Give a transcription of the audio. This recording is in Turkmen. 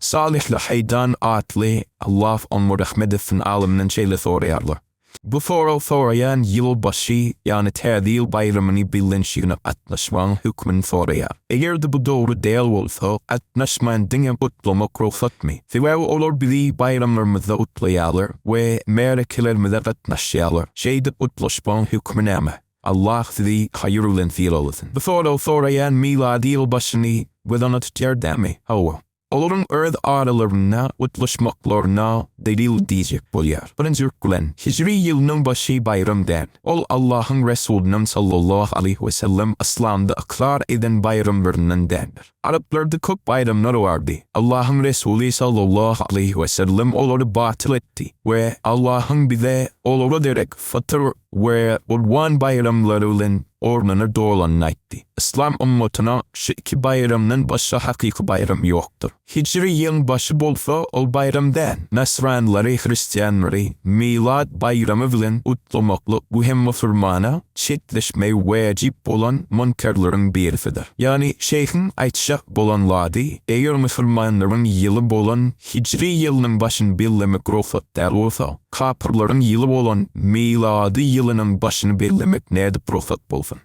Salyh Lahaýdan atly, Allah oňa rehmet etsin, alymdan şeýle soraýarlar. Bu sorag soraýan ýyl başy, ýagny Täze ýyl baýramyny bellenişigine gatnaşmagyň hökmüni soraýar. Eger-de bu dogry däl bolsa, gatnaşman diňe gutlamak rugsatmy? Sebäbi olar bizi baýramlarymyzda gutlaýarlar we märekelerimize gatnaşýarlar. Şeýdip gutlaşmagyň hökmi näme? Allah sizi haýyr bilen sylalasyn. Bu sorag soraýan milady ýyl başyny göz öňüne tutýar dämi? Hawa. Olaryň öz aralarynda gutlaşmaklaryna delil diýjek bolýar. Birinji bilen, hijri ýylynyň başy baýram däl. Ol Allahyň Resulynyň sallallahu aleýhi we sellem yslamda ykrar eden baýramlaryndan däldir. Araplarda köp baýramlar bardy. Allahyň Resuly sallallahu aleýhi we sellem olary batyl etdi we Allahyň bize olara derek fytr we gurban baýramlary bilen ornuny dolanyny aýtdy. Yslam ymmatyna şu iki baýramdan başga hakyky baýram ýokdur. Hijri ýylyň başy bolsa ol baýram däl. Nasranlary, hristianlary Milad baýramy bilen gutlamaklyk bu hem musulmana çetleşmegi wajyp bolan munkerleriň birisidir. Ýagny şeýhiň aýtjak bolan zady eger musulmanlaryň ýyly bolan hijri ýylynyň başyny bellemek rugsat däl bolsa, Kapyrlaryň ýyly bolan milady ýylynyň başyny bellemek nädip rugsat bolsun?